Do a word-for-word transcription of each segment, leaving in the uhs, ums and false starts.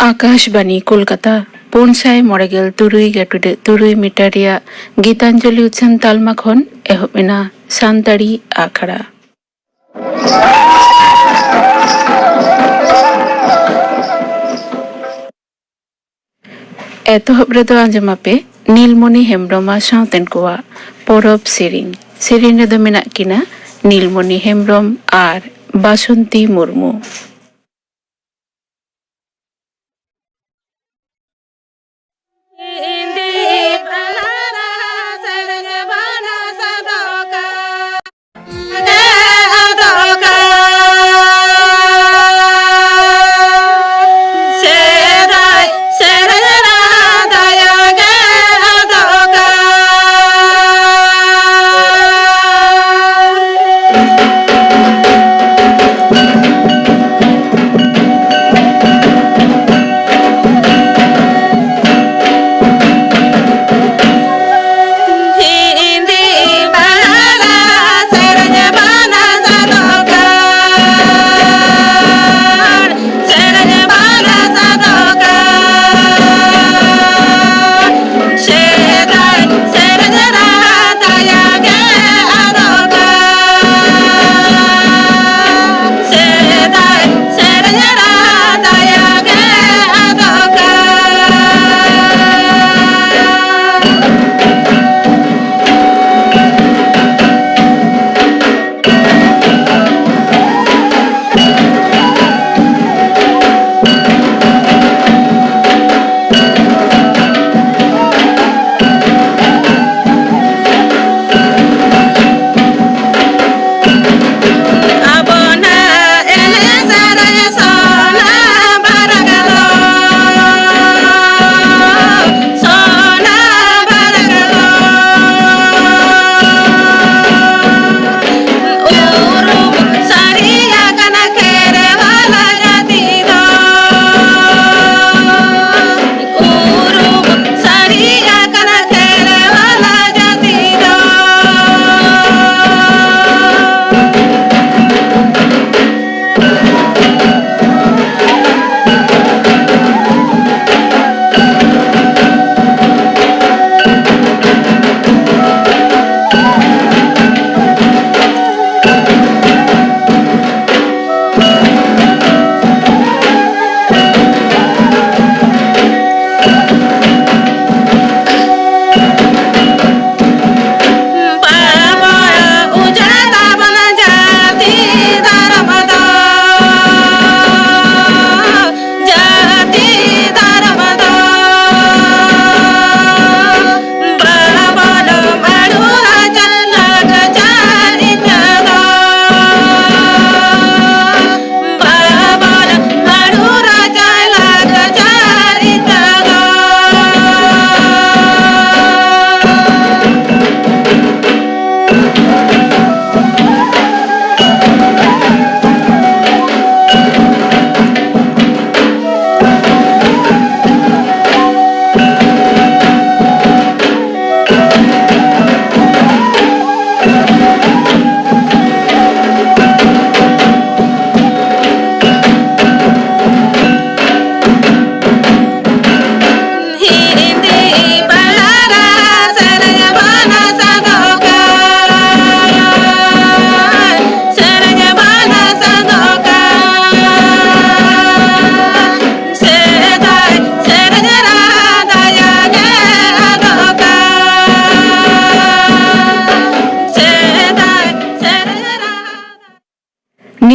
ᱟᱠᱟᱥᱵᱟᱱᱤ ᱠᱳᱞᱠᱟᱛᱟ, ᱯᱩᱱ ᱥᱟᱭ ᱢᱚᱬᱮ ᱜᱮᱞ ᱛᱩᱨᱩᱭ ᱜᱮ ᱴᱩᱰᱟᱹᱜ ᱛᱩᱨᱩᱭ ᱢᱤᱴᱟᱨ ᱨᱮᱭᱟᱜ ᱜᱤᱛᱟᱧᱡᱚᱞᱤ ᱩᱪᱷᱟᱹᱱ ᱛᱟᱞᱢᱟ ᱠᱷᱚᱱ ᱮᱦᱚᱵ ᱮᱱᱟ ᱥᱟᱱᱛᱟᱲᱤ ᱟᱠᱷᱲᱟ᱾ ᱮᱛᱚᱦᱚᱵ ᱨᱮᱫᱚ ᱟᱸᱡᱚᱢᱟᱯᱮ ᱱᱤᱞᱢᱚᱱᱤ ᱦᱮᱢᱵᱽᱨᱚᱢ ᱟᱨ ᱥᱟᱶᱛᱮᱱ ᱠᱚᱣᱟᱜ ᱯᱚᱨᱚᱵᱽ ᱥᱮᱨᱮᱧ᱾ ᱥᱮᱨᱮᱧ ᱨᱮᱫᱚ ᱢᱮᱱᱟᱜ ᱠᱤᱱᱟ ᱱᱤᱞᱢᱚᱱᱤ ᱦᱮᱢᱵᱽᱨᱚᱢ ᱟᱨ ᱵᱟᱥᱚᱱᱛᱤ ᱢᱩᱨᱢᱩ᱾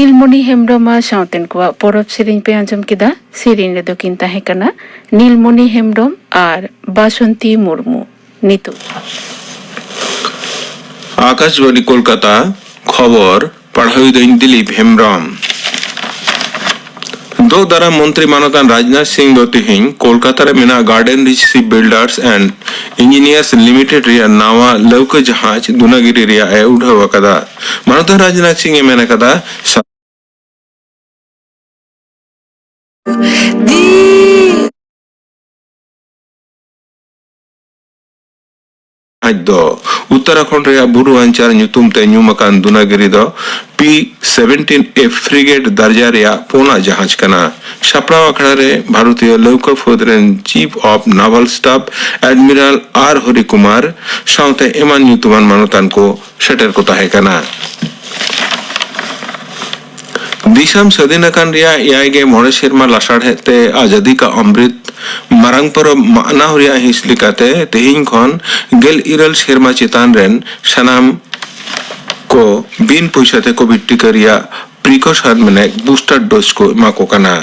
ᱱᱤᱞᱢᱚᱱᱤ ᱦᱮᱢᱵᱽᱨᱚᱢ ᱟᱨ ᱥᱟᱶᱛᱮᱱ ᱠᱚᱣᱟᱜ ᱯᱚᱨᱚᱵᱽ ᱥᱮᱨᱮᱧ ᱯᱮ ᱟᱸᱡᱚᱢ ᱠᱮᱫᱟ᱾ ᱥᱮᱨᱮᱧ ᱨᱮᱫᱚ ᱠᱤᱱ ᱛᱟᱦᱮᱸ ᱠᱟᱱᱟ ᱱᱤᱞᱢᱚᱱᱤ ᱦᱮᱢᱵᱽᱨᱚᱢ ᱟᱨ ᱵᱟᱥᱚᱱᱛᱤ ᱢᱩᱨᱢᱩ᱾ ᱱᱤᱛᱚᱜ ᱟᱠᱟᱥᱵᱟᱬᱤ ᱠᱳᱞᱠᱟᱛᱟ, ᱠᱷᱚᱵᱚᱨ ᱯᱟᱲᱦᱟᱣᱤᱫᱟᱹᱧ ᱫᱤᱞᱤᱯ ᱦᱮᱢᱵᱽᱨᱚᱢ᱾ ᱫᱚ ᱫᱟᱨᱟᱢ ᱢᱚᱱᱛᱨᱤ ᱢᱟᱱᱚᱛᱟᱱ ᱨᱟᱡᱽᱱᱟᱛᱷ ᱥᱤᱝ ᱫᱚ ᱛᱮᱦᱮᱧ ᱠᱳᱞᱠᱟᱛᱟ ᱨᱮ ᱢᱮᱱᱟᱜ Garden Reach Ship Builders and Engineers Limited ᱨᱮᱭᱟᱜ ᱱᱟᱣᱟ ᱞᱟᱹᱣᱠᱟᱹ ᱡᱟᱦᱟᱡᱽ ᱫᱩᱱᱟᱜᱤᱨᱤ ᱨᱮᱭᱟᱜ ᱮ ᱩᱰᱷᱟᱹᱣ ᱟᱠᱟᱫᱟ᱾ ᱢᱟᱱᱚᱛᱟᱱ ᱨᱟᱡᱽᱱᱟᱛᱷ ᱥᱤᱝ ᱮ ᱢᱮᱱ ᱟᱠᱟᱫᱟ, ᱟᱡ ᱫᱚ ᱩᱛᱛᱚᱨᱟᱠᱷᱚᱸᱰ ᱨᱮᱭᱟᱜ ᱵᱩᱨᱩ ᱟᱧᱪᱟᱨ ᱧᱩᱛᱩᱢ ᱛᱮ ᱧᱩᱢ ᱟᱠᱟᱱ ᱫᱩᱱᱟᱜᱤᱨᱤ ᱫᱚ P seventeen F frigate ᱫᱟᱨᱡᱟ ᱨᱮᱭᱟᱜ ᱯᱩᱱᱟᱜ ᱡᱟᱦᱟᱡᱽ ᱠᱟᱱᱟ᱾ ᱥᱟᱯᱲᱟᱣ ᱟᱠᱷᱲᱟ ᱨᱮ ᱵᱷᱟᱨᱚᱛᱤᱭᱚ ᱞᱟᱹᱣᱠᱟᱹ ᱯᱷᱟᱹᱫᱽ ᱨᱮᱱ Chief of Naval Staff Admiral R ᱦᱚᱨᱤ ᱠᱩᱢᱟᱨ ᱥᱟᱶᱛᱮ ᱮᱢᱟᱱ ᱧᱩᱛᱩᱢᱟᱱ ᱢᱟᱱᱚᱛᱟᱱ ᱠᱚ ᱥᱮᱴᱮᱨ ᱠᱚ ᱛᱟᱦᱮᱸ ᱠᱟᱱᱟ᱾ ᱫᱤᱥᱚᱢ ᱥᱟᱹᱫᱷᱤᱱ ᱟᱠᱟᱱ ᱨᱮᱭᱟᱜ ᱮᱭᱟᱭ ᱜᱮ ᱢᱚᱬᱮ ᱥᱮᱨᱢᱟ ᱞᱟᱥᱟᱲᱦᱮᱫ ᱛᱮ ᱟᱡᱟᱫᱤ ᱠᱟ ᱚᱢᱨᱤᱛ ᱢᱟᱨᱟᱝ ᱯᱚᱨᱚᱵᱽ ᱢᱟᱱᱟᱣ ᱨᱮᱭᱟᱜ ᱦᱤᱸᱥ ᱞᱮᱠᱟᱛᱮ ᱛᱮᱦᱮᱧ ᱠᱷᱚᱱ ᱜᱮᱞ ᱤᱨᱟᱹᱞ ᱥᱮᱨᱢᱟ ᱪᱮᱛᱟᱱ ᱨᱮᱱ ᱥᱟᱱᱟᱢ ᱠᱚ ᱵᱤᱱ ᱯᱚᱭᱥᱟ ᱛᱮ ᱠᱳᱵᱷᱤᱰ ᱴᱤᱠᱟᱹ ᱨᱮᱭᱟᱜ ᱯᱨᱤᱠᱚᱥᱚᱱ ᱢᱟᱱᱮ ᱵᱩᱥᱴᱟᱨ ᱰᱳᱡᱽ ᱠᱚ ᱮᱢᱟ ᱠᱚ ᱠᱟᱱᱟ᱾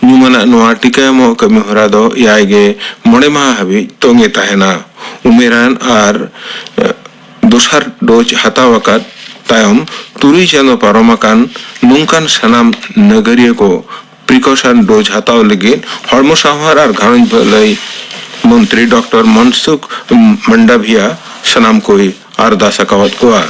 ᱧᱩᱢᱟᱱᱟᱜ ᱱᱚᱣᱟ ᱴᱤᱠᱟᱹ ᱮᱢᱚᱜ ᱠᱟᱹᱢᱤ ᱦᱚᱨᱟ ᱫᱚ ᱮᱭᱟᱭ ᱜᱮ ᱢᱚᱬᱮ ᱢᱟᱦᱟ ᱦᱟᱹᱵᱤᱡ ᱛᱚᱸᱜᱮ ᱛᱟᱦᱮᱱᱟ᱾ ᱩᱢᱮᱨᱟᱱ ᱟᱨ, ᱮ, ᱫᱚᱥᱟᱨ ᱰᱳᱡᱽ ᱦᱟᱛᱟᱣ ᱟᱠᱟᱫ ᱛᱟᱭᱚᱢ ᱛᱩᱨᱩᱭ ᱪᱟᱸᱫᱚ ᱯᱟᱨᱚᱢ ᱟᱠᱟᱱ ᱱᱚᱝᱠᱟᱱ ᱥᱟᱱᱟᱢ ᱱᱟᱜᱟᱨᱤᱭᱟᱹ ᱠᱚ ᱯᱨᱤᱠᱚᱥᱚᱱ ᱰᱳᱡᱽ ᱦᱟᱛᱟᱣ ᱞᱟᱹᱜᱤᱫ ᱦᱚᱲᱢᱚ ᱥᱟᱶᱟᱨ ᱟᱨ ᱜᱷᱟᱨᱚᱸᱡᱽ ᱵᱷᱟᱹᱞᱟᱹᱭ ᱢᱚᱱᱛᱨᱤ ᱰᱚᱠᱴᱚᱨ ᱢᱚᱱᱥᱩᱠᱷ ᱢᱟᱱᱰᱟᱵᱷᱤᱭᱟ ᱥᱟᱱᱟᱢ ᱠᱚᱭ ᱟᱨᱫᱟᱥ ᱟᱠᱟᱣᱟᱫ ᱠᱚᱣᱟ᱾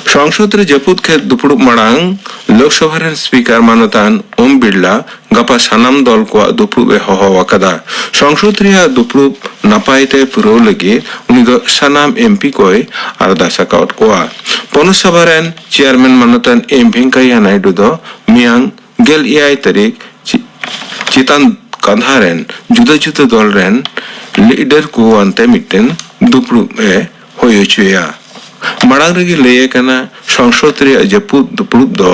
ᱥᱚᱝᱥᱚᱫ ᱨᱮ ᱡᱟᱹᱯᱩᱫ ᱠᱷᱮᱛ ᱫᱩᱯᱲᱩᱵ ᱢᱟᱲᱟᱝ ᱞᱳᱠᱥᱚᱵᱷᱟ ᱨᱮᱱ ᱥᱯᱤᱠᱟᱨ ᱢᱟᱱᱚᱛᱟᱱ ᱳᱢ ᱵᱤᱨᱞᱟ ᱜᱟᱯᱟ ᱥᱟᱱᱟᱢ ᱫᱚᱞ ᱠᱚᱣᱟᱜ ᱫᱩᱯᱲᱩᱵ ᱮ ᱦᱚᱦᱚ ᱟᱠᱟᱫᱟ᱾ ᱥᱚᱝᱥᱚᱫ ᱨᱮᱭᱟᱜ ᱫᱩᱯᱲᱩᱵ ᱱᱟᱯᱟᱭ ᱛᱮ ᱯᱩᱨᱟᱹᱣ ᱞᱟᱹᱜᱤᱫ ᱩᱱᱤ ᱫᱚ ᱥᱟᱱᱟᱢ ᱮᱢᱯᱤ ᱠᱚᱭ ᱟᱨᱫᱟᱥ ᱟᱠᱟᱣᱟᱫ ᱠᱚᱣᱟ᱾ ᱯᱚᱱᱚᱛ ᱥᱚᱵᱷᱟ ᱨᱮᱱ ᱪᱮᱭᱟᱨᱢᱮᱱ ᱢᱟᱱᱚᱛᱟᱱ ᱮᱢ ᱵᱷᱮᱝᱠᱟᱭᱟ ᱱᱟᱭᱰᱩ ᱫᱚ ᱢᱮᱭᱟᱝ ᱜᱮᱞ ᱮᱭᱟᱭ ᱛᱟᱹᱨᱤᱠᱷ ᱪᱮ-, ᱪᱮᱛᱟᱱ ᱠᱟᱸᱫᱷᱟ ᱨᱮᱱ ᱡᱩᱫᱟᱹ ᱡᱩᱫᱟᱹ ᱫᱚᱞ ᱨᱮᱱ ᱞᱤᱰᱟᱨ ᱠᱚ ᱟᱱᱛᱮ ᱢᱤᱫᱴᱮᱱ ᱫᱩᱯᱲᱩᱵ ᱮ ᱦᱩᱭ ᱦᱚᱪᱚᱭᱟ᱾ ᱢᱟᱲᱟᱝ ᱨᱮᱜᱮ ᱞᱟᱹᱭ ᱟᱠᱟᱱᱟ, ᱥᱚᱝᱥᱚᱫ ᱨᱮᱭᱟᱜ ᱡᱟᱹᱯᱩᱫ ᱫᱩᱯᱲᱩᱵ ᱫᱚ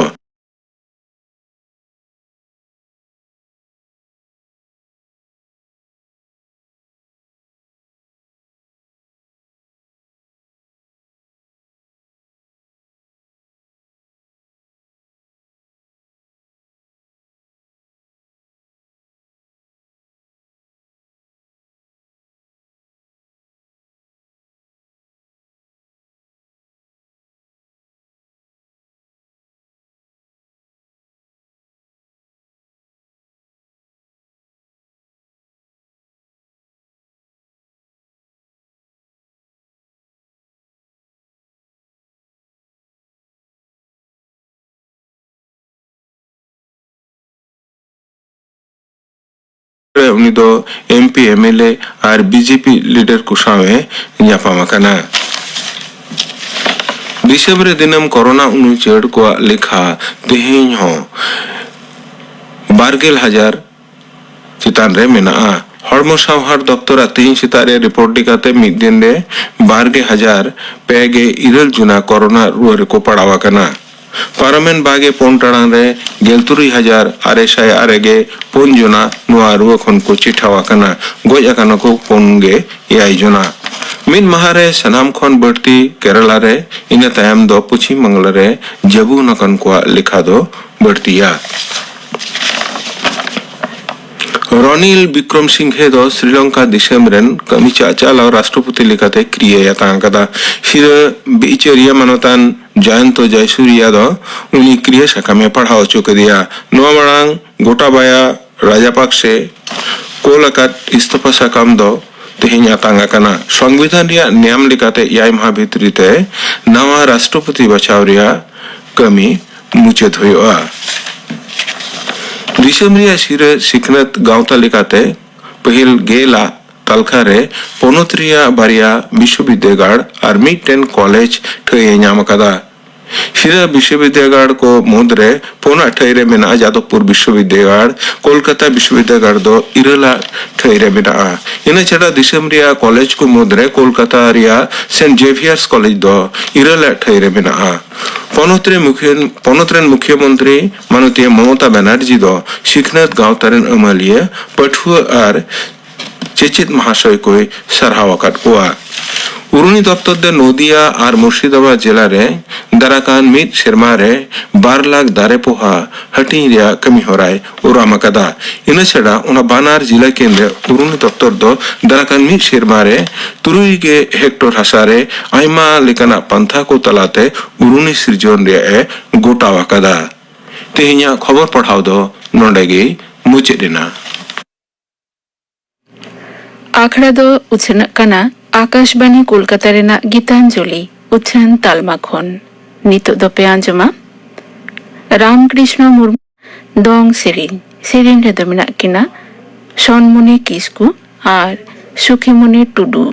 ᱩᱱᱤ ᱫᱚ M P, M L A R B J P leader ᱠᱚ ᱥᱟᱶ ᱮ ᱧᱟᱯᱟᱢ ᱟᱠᱟᱱᱟ᱾ ᱫᱤᱥᱚᱢ ᱨᱮ ᱫᱤᱱᱟᱹᱢ ᱠᱳᱨᱳᱱᱟ ᱩᱱᱩᱪᱟᱹᱲ ᱠᱚᱣᱟᱜ ᱞᱮᱠᱷᱟ ᱛᱮᱦᱮᱧ ᱦᱚᱸ ᱵᱟᱨ ᱜᱮᱞ ᱦᱟᱡᱟᱨ ᱪᱮᱛᱟᱱ ᱨᱮ ᱢᱮᱱᱟᱜᱼᱟ᱾ ᱦᱚᱲᱢᱚ ᱥᱟᱶᱦᱟᱨ ᱫᱚᱯᱛᱚᱨᱟᱜ ᱛᱮᱦᱮᱧ ᱥᱮᱛᱟᱜ ᱨᱮ ᱨᱤᱯᱳᱨᱴ ᱞᱮᱠᱟᱛᱮ, ᱢᱤᱫ ᱫᱤᱱ ᱨᱮ ᱵᱟᱨ ᱜᱮ ᱦᱟᱡᱟᱨ ᱯᱮ ᱜᱮ ᱤᱨᱟᱹᱞ ᱡᱚᱱᱟ ᱠᱳᱨᱳᱱᱟ ᱨᱩᱣᱟᱹ ᱨᱮᱠᱚ ᱯᱟᱲᱟᱣ ᱟᱠᱟᱱᱟ᱾ ᱯᱟᱨᱚᱢᱮᱱ ᱵᱟᱜᱮ ᱯᱩᱱ ᱴᱟᱲᱟᱝ ᱨᱮ ᱜᱮᱞ ᱛᱩᱨᱩᱭ ᱦᱟᱡᱟᱨ ᱟᱨᱮ ᱥᱟᱭ ᱟᱨᱮ ᱜᱮ ᱯᱩᱱ ᱡᱚᱱᱟ ᱱᱚᱣᱟ ᱨᱩᱣᱟᱹ ᱠᱷᱚᱱ ᱠᱚ ᱪᱤᱴᱷᱟᱹᱣ ᱟᱠᱟᱱᱟ᱾ ᱜᱚᱡ ᱟᱠᱟᱱᱟ ᱠᱚ ᱯᱩᱱ ᱜᱮ ᱮᱭᱟᱭ ᱡᱚᱱᱟ᱾ ᱢᱤᱫ ᱢᱟᱦᱟ ᱨᱮ ᱥᱟᱱᱟᱢ ᱠᱷᱚᱱ ᱵᱟᱹᱲᱛᱤ ᱠᱮᱨᱟᱞᱟ ᱨᱮ, ᱤᱱᱟᱹ ᱛᱟᱭᱚᱢ ᱫᱚ ᱯᱚᱪᱷᱤᱢ ᱵᱟᱝᱞᱟ ᱨᱮ ᱡᱟᱹᱵᱩᱱ ᱟᱠᱟᱱ ᱠᱚᱣᱟᱜ ᱞᱮᱠᱷᱟ ᱫᱚ ᱵᱟᱹᱲᱛᱤᱭᱟ᱾ ᱨᱚᱱᱤᱞ ᱵᱤᱠᱨᱚᱢ ᱥᱤᱝᱜᱷᱮ ᱫᱚ ᱥᱨᱤᱞᱚᱝᱠᱟ ᱫᱤᱥᱚᱢ ᱨᱮᱱ ᱠᱟᱹᱢᱤ ᱪᱟᱪᱟᱞᱟᱣ ᱨᱟᱥᱴᱨᱚᱯᱚᱛᱤ ᱞᱮᱠᱟᱛᱮ ᱠᱨᱤᱭᱟᱹᱭ ᱟᱛᱟᱝ ᱟᱠᱟᱫᱟ᱾ ᱥᱤᱨᱟᱹ ᱵᱤᱪᱟᱹᱨᱤᱭᱟᱹ ᱢᱟᱱᱚᱛᱟᱱ ᱡᱚᱭᱚᱱᱛᱚ ᱡᱚᱭᱥᱩᱨᱤᱭᱟ ᱫᱚ ᱩᱱᱤ ᱠᱨᱤᱭᱟᱹ ᱥᱟᱠᱟᱢᱮ ᱯᱟᱲᱦᱟᱣ ᱦᱚᱪᱚ ᱠᱮᱫᱮᱭᱟ᱾ ᱱᱚᱣᱟ ᱢᱟᱲᱟᱝ ᱜᱳᱴᱟᱵᱟᱭᱟ ᱨᱟᱡᱟᱯᱟᱠᱥᱮ ᱠᱳᱞ ᱟᱠᱟᱫ ᱤᱥᱛᱚᱯᱷᱟ ᱥᱟᱠᱟᱢ ᱫᱚ ᱛᱮᱦᱮᱧ ᱟᱛᱟᱝ ᱟᱠᱟᱱᱟ᱾ ᱥᱚᱝᱵᱤᱫᱷᱟᱱ ᱨᱮᱭᱟᱜ ᱱᱮᱭᱟᱢ ᱞᱮᱠᱟᱛᱮ ᱮᱭᱟᱭ ᱢᱟᱦᱟ ᱵᱷᱤᱛᱨᱤ ᱛᱮ ᱱᱟᱣᱟ ᱨᱟᱥᱴᱨᱚᱯᱚᱛᱤ ᱵᱟᱪᱷᱟᱣ ᱨᱮᱭᱟᱜ ᱠᱟᱹᱢᱤ ᱢᱩᱪᱟᱹᱫ ᱦᱩᱭᱩᱜᱼᱟ᱾ ᱫᱤᱥᱚᱢ ᱨᱮᱭᱟᱜ ᱥᱤᱨᱟᱹ ᱥᱤᱠᱷᱱᱟᱹᱛ ᱜᱟᱶᱛᱟ ᱞᱮᱠᱟᱛᱮ ᱯᱟᱹᱦᱤᱞ ᱜᱮᱞ ᱟᱜ ᱛᱟᱞᱠᱷᱟ ᱨᱮ ᱯᱚᱱᱚᱛ ᱨᱮᱭᱟᱜ ᱵᱟᱨᱭᱟ ᱵᱤᱥᱥᱚᱵᱤᱫᱽᱫᱟᱹᱜᱟᱲ ᱟᱨ ᱢᱤᱫᱴᱮᱱ ᱠᱚᱞᱮᱡᱽ ᱴᱷᱟᱹᱭ ᱮ ᱧᱟᱢ ᱟᱠᱟᱫᱟ᱾ ᱥᱤᱨᱟᱹ ᱵᱤᱥᱥᱚᱵᱤᱫᱽᱫᱟᱹᱜᱟᱲ ᱠᱚ ᱢᱩᱫᱽᱨᱮ ᱯᱩᱱᱟᱜ ᱴᱷᱟᱹᱭ ᱨᱮ ᱢᱮᱱᱟᱜᱼᱟ ᱡᱟᱫᱚᱵᱽᱯᱩᱨ ᱵᱤᱥᱥᱚᱵᱤᱫᱽᱫᱟᱹᱜᱟᱲ, ᱠᱳᱞᱠᱟᱛᱟ ᱵᱤᱥᱥᱚᱵᱤᱫᱽᱫᱟᱹᱜᱟᱲ ᱫᱚ ᱤᱨᱟᱹᱞᱟᱜ ᱴᱷᱟᱹᱭ ᱨᱮ ᱢᱮᱱᱟᱜᱼᱟ᱾ ᱤᱱᱟᱹ ᱪᱷᱟᱰᱟ ᱫᱤᱥᱚᱢ ᱨᱮᱭᱟᱜ ᱠᱚᱞᱮᱡᱽ ᱠᱚ ᱢᱩᱫᱽᱨᱮ ᱠᱳᱞᱠᱟᱛᱟ ᱨᱮᱭᱟᱜ ᱥᱮᱱᱴ ᱡᱮᱵᱷᱤᱭᱟᱨᱥ ᱠᱚᱞᱮᱡᱽ ᱫᱚ ᱤᱨᱟᱹᱞᱟᱜ ᱴᱷᱟᱹᱭ ᱨᱮ ᱢᱮᱱᱟᱜᱼᱟ᱾ ᱯᱚᱱᱚᱛ ᱨᱮ ᱢᱩᱠᱷᱤᱭᱟᱹ, ᱯᱚᱱᱚᱛ ᱨᱮᱱ ᱢᱩᱠᱷᱭᱟᱹ ᱢᱚᱱᱛᱨᱤ ᱢᱟᱱᱚᱛᱤᱭᱟᱹ ᱢᱚᱢᱚᱛᱟ ᱵᱟᱱᱟᱨᱡᱤ ᱫᱚ ᱥᱤᱠᱷᱱᱟᱹᱛ ᱜᱟᱶᱛᱟ ᱨᱮᱱ ᱟᱹᱢᱟᱹᱞᱤᱭᱟᱹ, ᱯᱟᱹᱴᱷᱩᱣᱟᱹ ᱟᱨ ᱪᱮᱪᱮᱫ ᱢᱟᱦᱟᱥᱚᱭ ᱠᱚᱭ ᱥᱟᱨᱦᱟᱣ ᱟᱠᱟᱫ ᱠᱚᱣᱟ᱾ ᱩᱨᱩᱱᱤ ᱫᱚᱯᱛᱚᱨ ᱫᱚ ᱱᱚᱫᱤᱭᱟ ᱟᱨ ᱢᱩᱨᱥᱤᱫᱟᱵᱟᱫᱽ ᱡᱮᱞᱟ ᱨᱮ ᱫᱟᱨᱟᱠᱟᱱ ᱢᱤᱫ ᱥᱮᱨᱢᱟ ᱨᱮ ᱵᱟᱨ ᱞᱟᱠᱷ ᱫᱟᱨᱮ ᱯᱚᱦᱟ ᱦᱟᱹᱴᱤᱧ ᱨᱮᱭᱟᱜ ᱠᱟᱹᱢᱤ ᱦᱚᱨᱟᱭ ᱩᱨᱟᱢ ᱟᱠᱟᱫᱟ᱾ ᱤᱱᱟᱹ ᱪᱷᱟᱰᱟ ᱚᱱᱟ ᱵᱟᱱᱟᱨ ᱡᱤᱞᱟ ᱠᱮᱱᱫᱨᱚ ᱩᱨᱩᱱᱤ ᱫᱚᱯᱛᱚᱨ ᱫᱚ ᱫᱟᱨᱟᱠᱟᱱ ᱢᱤᱫ ᱥᱮᱨᱢᱟ ᱨᱮ ᱛᱩᱨᱩᱭ ᱜᱮ ᱦᱮᱠᱴᱚᱨ ᱦᱟᱥᱟ ᱨᱮ ᱟᱭᱢᱟ ᱞᱮᱠᱟᱱᱟᱜ ᱯᱟᱱᱛᱷᱟ ᱠᱚ ᱛᱟᱞᱟᱛᱮ ᱩᱨᱩᱱᱤ ᱥᱤᱨᱡᱚᱱ ᱨᱮᱭᱟᱜ ᱮ ᱜᱚᱴᱟᱣ ᱟᱠᱟᱫᱟ᱾ ᱛᱮᱦᱮᱧᱟᱜ ᱠᱷᱚᱵᱚᱨ ᱯᱟᱲᱦᱟᱣ ᱫᱚ ᱱᱚᱰᱮ ᱜᱮ ᱢᱩᱪᱟᱹᱫ ᱮᱱᱟ᱾ ᱟᱠᱷᱲᱟ ᱫᱚ ᱩᱪᱷᱟᱹᱱᱚᱜ ᱠᱟᱱᱟ ᱟᱠᱟᱥᱵᱟᱱᱤ ᱠᱳᱞᱠᱟᱛᱟ ᱨᱮᱱᱟᱜ ᱜᱤᱛᱟᱧᱡᱚᱞᱤ ᱩᱪᱷᱟᱹᱱ ᱛᱟᱞᱢᱟ ᱠᱷᱚᱱ᱾ ᱱᱤᱛᱚᱜ ᱫᱚᱯᱮ ᱟᱸᱡᱚᱢᱟ ᱨᱟᱢᱠᱨᱤᱥᱱᱚ ᱢᱩᱨᱢᱩ ᱫᱚᱝ ᱥᱮᱨᱮᱧ᱾ ᱥᱮᱨᱮᱧ ᱨᱮᱫᱚ ᱢᱮᱱᱟᱜ ᱠᱤᱱᱟ ᱥᱚᱱᱢᱩᱱᱤ ᱠᱤᱥᱠᱩ ᱟᱨ ᱥᱩᱠᱷᱤᱢᱩᱱᱤ ᱴᱩᱰᱩ᱾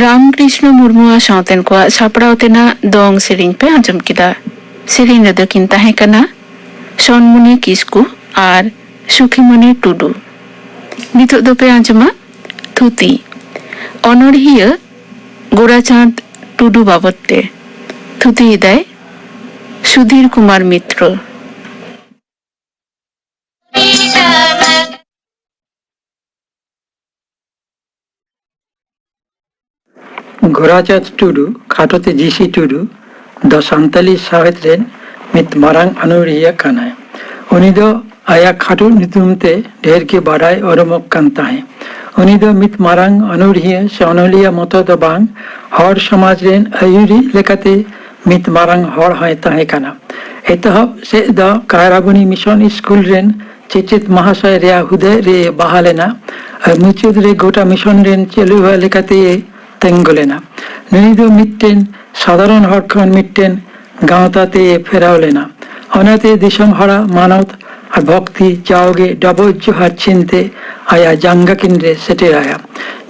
ᱨᱟᱢᱠᱨᱤᱥᱱᱚ ᱢᱩᱨᱢᱩᱣᱟᱜ ᱥᱟᱶᱛᱮᱱ ᱠᱚᱣᱟᱜ ᱥᱟᱯᱲᱟᱣ ᱛᱮᱱᱟᱜ ᱫᱚᱝ ᱥᱮᱨᱮᱧ ᱯᱮ ᱟᱸᱡᱚᱢ ᱠᱮᱫᱟ᱾ ᱥᱮᱨᱮᱧ ᱨᱮᱫᱚ ᱠᱤᱱ ᱛᱟᱦᱮᱸ ᱠᱟᱱᱟ ᱥᱚᱱᱢᱩᱱᱤ ᱠᱤᱥᱠᱩ ᱟᱨ ᱥᱩᱠᱷᱤᱢᱚᱱᱤ ᱴᱩᱰᱩ᱾ ᱱᱤᱛᱚᱜ ᱫᱚᱯᱮ ᱟᱸᱡᱚᱢᱟ ᱛᱷᱩᱛᱤ᱾ ᱚᱱᱚᱬᱦᱤᱭᱟᱹ ᱜᱳᱨᱟᱪᱟᱸᱫᱽ ᱴᱩᱰᱩ ᱵᱟᱵᱚᱫ ᱛᱮ ᱛᱷᱩᱛᱤᱭᱮᱫᱟᱭ ᱥᱩᱫᱷᱤᱨ ᱠᱩᱢᱟᱨ ᱢᱤᱛᱨᱚ᱾ ᱜᱳᱨᱟᱪᱟᱸᱫᱽ ᱴᱩᱰᱩ, ᱠᱷᱟᱴᱚ ᱛᱮ ᱡᱤ ᱥᱤ ᱴᱩᱰᱩ, ᱫᱚ ᱥᱟᱱᱛᱟᱞᱤ ᱥᱟᱶᱦᱮᱫ ᱨᱮᱱ ᱢᱤᱫ ᱢᱟᱨᱟᱝ ᱚᱱᱚᱬᱦᱤᱭᱟᱹ ᱠᱟᱱᱟᱭ᱾ ᱩᱱᱤ ᱫᱚ ᱟᱭᱟᱜ ᱠᱷᱟᱴᱚ ᱧᱩᱛᱩᱢ ᱛᱮ ᱰᱷᱮᱨ ᱜᱮ ᱵᱟᱰᱟᱭ ᱩᱨᱩᱢᱚᱜ ᱠᱟᱱ ᱛᱟᱦᱮᱸ᱾ ᱩᱱᱤ ᱫᱚ ᱢᱤᱫ ᱢᱟᱨᱟᱝ ᱚᱱᱚᱬᱦᱤᱭᱟᱹ ᱥᱮ ᱚᱱᱚᱞᱤᱭᱟᱹ ᱢᱚᱛᱚ ᱫᱚ ᱵᱟᱝ, ᱦᱚᱲ ᱥᱚᱢᱟᱡᱽ ᱨᱮᱱ ᱟᱹᱭᱩᱨᱤᱡ ᱞᱮᱠᱟᱛᱮ ᱢᱤᱫ ᱢᱟᱨᱟᱝ ᱦᱚᱲ ᱦᱚᱸᱭ ᱛᱟᱦᱮᱸ ᱠᱟᱱᱟ᱾ ᱮᱛᱚᱦᱚᱵ ᱥᱮᱫ ᱫᱚ ᱠᱟᱭᱨᱟᱵᱚᱱᱤ ᱢᱤᱥᱚᱱ ᱥᱠᱩᱞ ᱨᱮᱱ ᱪᱮᱪᱮᱫ ᱢᱟᱦᱟᱥᱚᱭ ᱨᱮᱭᱟᱜ ᱦᱩᱫᱟᱹ ᱨᱮ ᱵᱟᱦᱟᱞ ᱮᱱᱟ ᱟᱨ ᱢᱩᱪᱟᱹᱫ ᱨᱮ ᱜᱚᱴᱟ ᱢᱤᱥᱚᱱ ᱨᱮᱱ ᱪᱟᱹᱞᱩᱣᱟᱹ ᱞᱮᱠᱟᱛᱮ ᱛᱤᱸᱜᱩ ᱞᱮᱱᱟ᱾ ᱱᱩᱭ ᱫᱚ ᱢᱤᱫᱴᱮᱱ ᱥᱟᱫᱷᱟᱨᱚᱱ ᱦᱚᱲ ᱠᱷᱚᱱ ᱢᱤᱫᱴᱮᱱ ᱜᱟᱶᱛᱟ ᱛᱮ ᱯᱷᱮᱨᱟᱣ ᱞᱮᱱᱟ᱾ ᱚᱱᱟᱛᱮ ᱫᱤᱥᱚᱢ ᱦᱚᱲᱟᱜ ᱢᱟᱱᱚᱛ ᱟᱨ ᱵᱷᱚᱠᱛᱤ ᱡᱟᱣᱜᱮ ᱰᱚᱵᱚᱜ ᱡᱚᱦᱟᱨ ᱪᱤᱱᱛᱮ ᱟᱭᱟᱜ ᱡᱟᱸᱜᱟ ᱠᱤᱱ ᱨᱮ ᱥᱮᱴᱮᱨᱟᱭᱟ᱾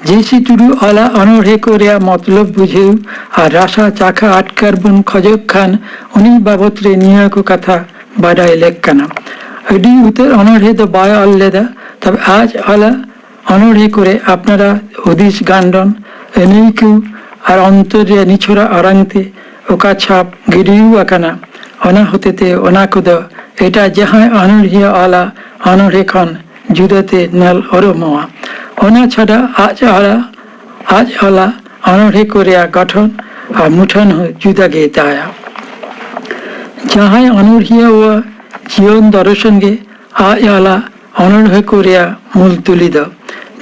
ᱡᱤ ᱥᱤ ᱴᱩᱰᱩ ᱚᱞᱟᱜ ᱚᱱᱚᱬᱦᱮ ᱠᱚ ᱨᱮᱭᱟᱜ ᱢᱚᱛᱞᱚᱵ ᱵᱩᱡᱷᱟᱹᱣ ᱟᱨ ᱨᱟᱥᱟ ᱪᱟᱠᱷᱟ ᱟᱴᱠᱟᱨ ᱵᱚᱱ ᱠᱷᱚᱡᱚᱜ ᱠᱷᱟᱱ, ᱩᱱᱤ ᱵᱟᱵᱚᱛ ᱨᱮ ᱱᱤᱭᱟᱹ ᱠᱚ ᱠᱟᱛᱷᱟ ᱵᱟᱰᱟᱭ ᱞᱮᱠ ᱠᱟᱱᱟ᱾ ᱟᱹᱰᱤ ᱩᱛᱟᱹᱨ ᱚᱱᱚᱬᱦᱮ ᱫᱚ ᱵᱟᱭ ᱚᱞ ᱞᱮᱫᱟ, ᱛᱚᱵᱮ ᱟᱡ ᱚᱞᱟᱜ ᱚᱱᱚᱬᱦᱮ ᱠᱚᱨᱮ ᱟᱯᱱᱟᱨᱟᱜ ᱦᱩᱫᱤᱥ ᱜᱟᱱᱰᱚᱱ, ᱟᱹᱱᱟᱹᱭᱠᱟᱹᱣ ᱟᱨ ᱚᱱᱛᱚᱨ ᱨᱮᱭᱟᱜ ᱱᱤᱪᱷᱚᱨᱟ ᱟᱲᱟᱝ ᱛᱮ ᱚᱠᱟ ᱪᱷᱟᱯ ᱜᱤᱰᱤᱭᱩ ᱟᱠᱟᱱᱟ, ᱚᱱᱟ ᱦᱚᱛᱮᱛᱮ ᱚᱱᱟ ᱠᱚᱫᱚ ᱮᱴᱟᱜ ᱡᱟᱦᱟᱸᱭ ᱚᱱᱚᱬᱦᱤᱭᱟᱹ ᱚᱞᱟᱜ ᱚᱱᱚᱬᱦᱮ ᱠᱷᱚᱱ ᱡᱩᱫᱟᱹᱛᱮ ᱧᱮᱞ ᱩᱨᱩᱢᱚᱜᱼᱟ᱾ ᱚᱱᱟ ᱪᱷᱟᱰᱟ ᱟᱡ ᱚᱞᱟᱜ, ᱟᱡ ᱚᱞᱟᱜ ᱚᱱᱚᱬᱦᱮ ᱠᱚ ᱨᱮᱭᱟᱜ ᱜᱚᱴᱷᱚᱱ ᱟᱨ ᱢᱩᱴᱷᱟᱹᱱ ᱦᱚᱸ ᱡᱩᱫᱟᱹ ᱜᱮ ᱛᱟᱭᱟ᱾ ᱡᱟᱦᱟᱸᱭ ᱚᱱᱚᱬᱦᱤᱭᱟᱹᱣᱟᱜ ᱡᱤᱭᱚᱱ ᱫᱚᱨᱥᱚᱱ ᱜᱮ ᱟᱡ ᱟᱞᱟ ᱚᱱᱚᱬᱦᱮ ᱠᱚ ᱨᱮᱭᱟᱜ ᱢᱩᱞ ᱛᱩᱞᱤ ᱫᱚ᱾